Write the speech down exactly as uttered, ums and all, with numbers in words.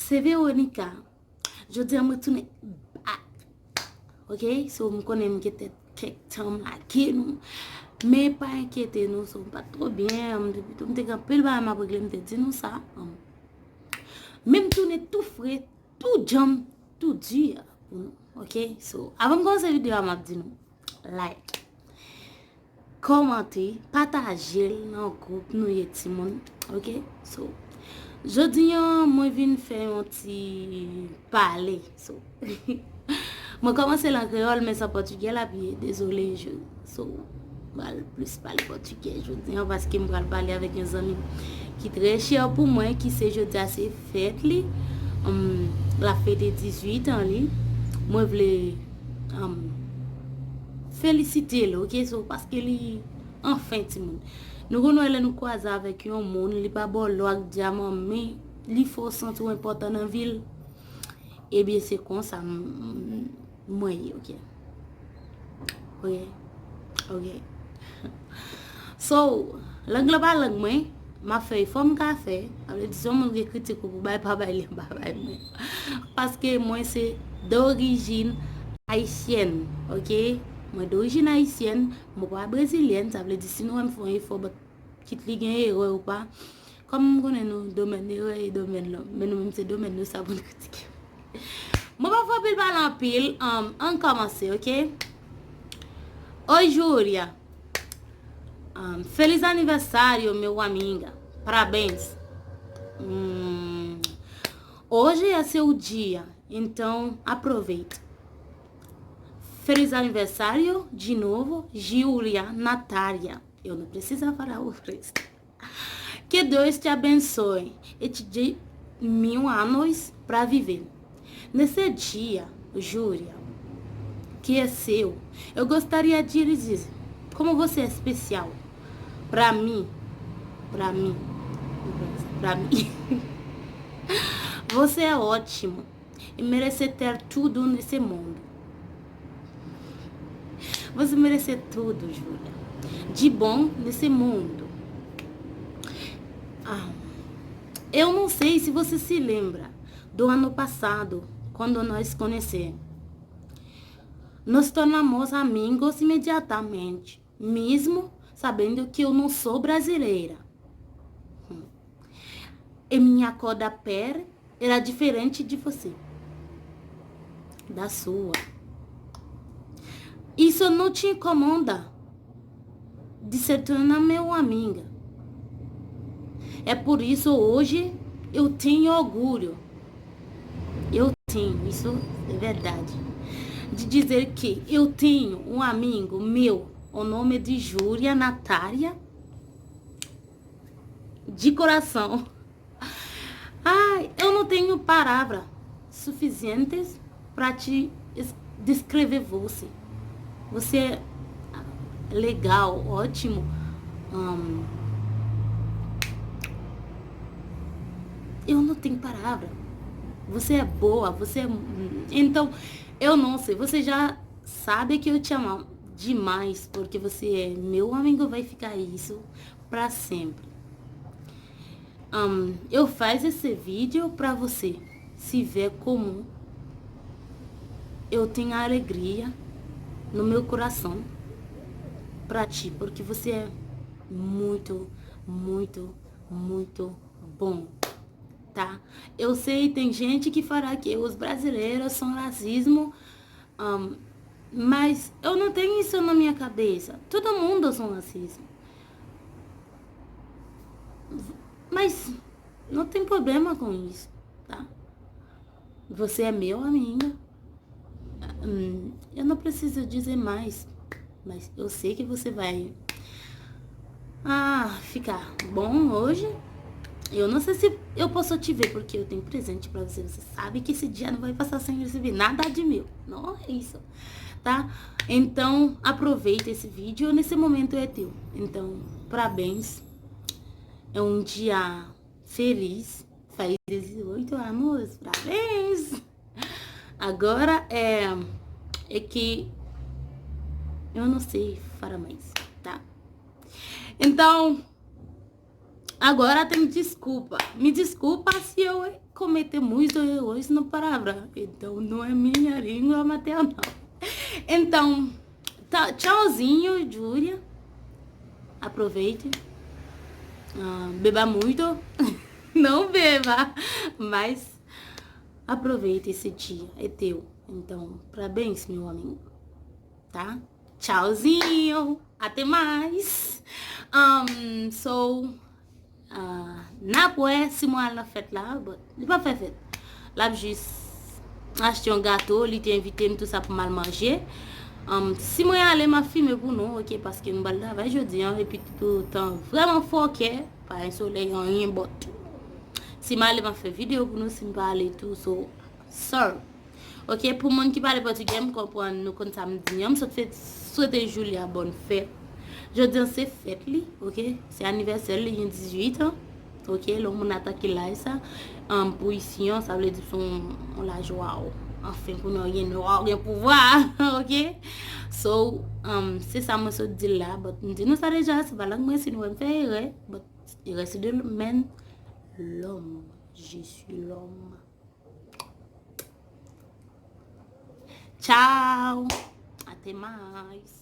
Se Veronica. Jodi a mwen tounen back. Ok? So, m konnen m gen tèt kèk tan m lage nou. Men pa enkyete nou, so, m pa t twò byen. M te, pito m te gen anpil bagay m ap regle, m te di nou sa. Um, men m tounen tou fre, tou djanm, tou di pou nou. Ok? So, avan m kòmanse videyo a, m ap di nou, like, kòmante, pataje l nan gwoup nou ye timoun. Ok? So, jodi a, mwen vin fè yon ti pale. So, mwen kòmanse l an kreyòl, men se an pòtigè l ap ye. Dezole, je, so, m pral plis pale pòtigè jodi a, paske m pral pale avèk yon zanmi ki trè chè pou mwen, ki se jodi a, se fèt li. Um, l ap fete dizuit an li. Mwen vle, um, felisite l, ok? So, paske li, anfen, timoun. Nou konn wè lè nou kwaze avèk yon moun, li pa ba w lò ak dyaman, men li fè w santi w enpòtan nan vi l. Ebyen, se konsa m, m, mwen ye, ok? Ok? Ok. So, lang lan pa lang mwen, m ap fè efò m ka fè. Sa vle di, si yon moun gen kritik ou pou bay, pa bay li, pa bay mwen. Paske mwen se dorijin ayisyèn, ok? Mwen dorijin ayisyèn, mwen pa brezilyèn, sa vle di, si nou wè m fè yon efò, but kit li gen erè ou pa, kòm m konnen nou, domèn erè e domèn lan, men nou menm se domèn nou, sa pou n kritike. Mwen pa fè anpil pale anpil, um, ann kòmanse, ok? Oi, Júlia. Um, feliz aniversário, meu amiga. Parabéns. Hum, hoje é seu dia, então aproveita. Feliz aniversário de novo, Júlia Natália. Eu não preciso falar o resto. Que Deus te abençoe e te dê mil anos para viver. Nesse dia, Júlia, que é seu, eu gostaria de lhe dizer como você é especial para mim, para mim, para mim. Você é ótimo e merece ter tudo nesse mundo. Você merece tudo, Júlia. De bom nesse mundo. Ah, eu não sei se você se lembra do ano passado, quando nós conhecemos. Nos tornamos amigos imediatamente, mesmo sabendo que eu não sou brasileira. Hum. E minha cor da pele era diferente de você, da sua. Isso não te incomoda de se tornar meu amiga. É por isso hoje eu tenho orgulho. Eu tenho, isso é verdade. De dizer que eu tenho um amigo meu, o nome de Júlia Natália, de coração. Ai, eu não tenho palavra suficientes para te es-, descrever você. Você é legal, ótimo. Ahn, eu não tenho palavra. Você é boa, você é, então, eu não sei, você já sabe que eu te amo demais, porque você é meu amigo, vai ficar isso para sempre. Ahn, eu faço esse vídeo para você se ver como eu tenho alegria no meu coração para ti, porque você é muito, muito, muito bom, tá? Eu sei, tem gente que fala que os brasileiros são racismo, ahn, mas eu não tenho isso na minha cabeça. Todo mundo são racismo. Mas não tem problema com isso, tá? Você é meu amigo. Hum, eu não preciso dizer mais, mas eu sei que você vai, ah, ficar bom hoje. Eu não sei se eu posso te ver, porque eu tenho presente pra você. Você sabe que esse dia não vai passar sem receber nada de meu. Não é isso, tá? Então, aproveita esse vídeo. Nesse momento é teu. Então, parabéns. É um dia feliz. Faz dezoito anos. Parabéns. Agora é, é que eu não sei falar mais, tá? Então, Agora tem desculpa. Me desculpa se eu cometi muitos erros na palavra. Então, não é minha língua maternal. Então, tá, tchauzinho, Júlia. Aproveite. Ah, beba muito. Não beba, mas aproveite esse dia. É teu. Então, parabéns, meu amigo. Tá? Tchauzinho. Até mais. Um, so, uh, n ap wè si mwen al nan fèt la, but li p ap fè fèt. L ap jis achte yon gato, li te envite m tou sa pou m al manje. Um, si mwen ale, m ap filme pou nou, ok, paske m pral travay jodi an, epi tou tan vrèman fòkè, pa gen solèy, anyen, but si m ale, m ap fè videyo pou nou, si m pa ale tou, so, sorry. Ok, pou moun ki pale pòtigè, m konprann nou konn sa m di an. M sot fè, swete Julia bòn fèt. Jodi an se fèt li, ok? Se anivèsè li, li gen dizuit an. Ok, lè yon moun atake laj sa, um, pou isi an, sa vle di se yon, yon laj, waw. Anfen, kounye a w gen nwa, w gen pouvwa, ok? So, um, se sa mwen sot di l la, but m di nou sa deja, se pa lang mwen, si nou wè m fè erè, but erè se de men lòm, je suis l'homme. Tchau! Até mais!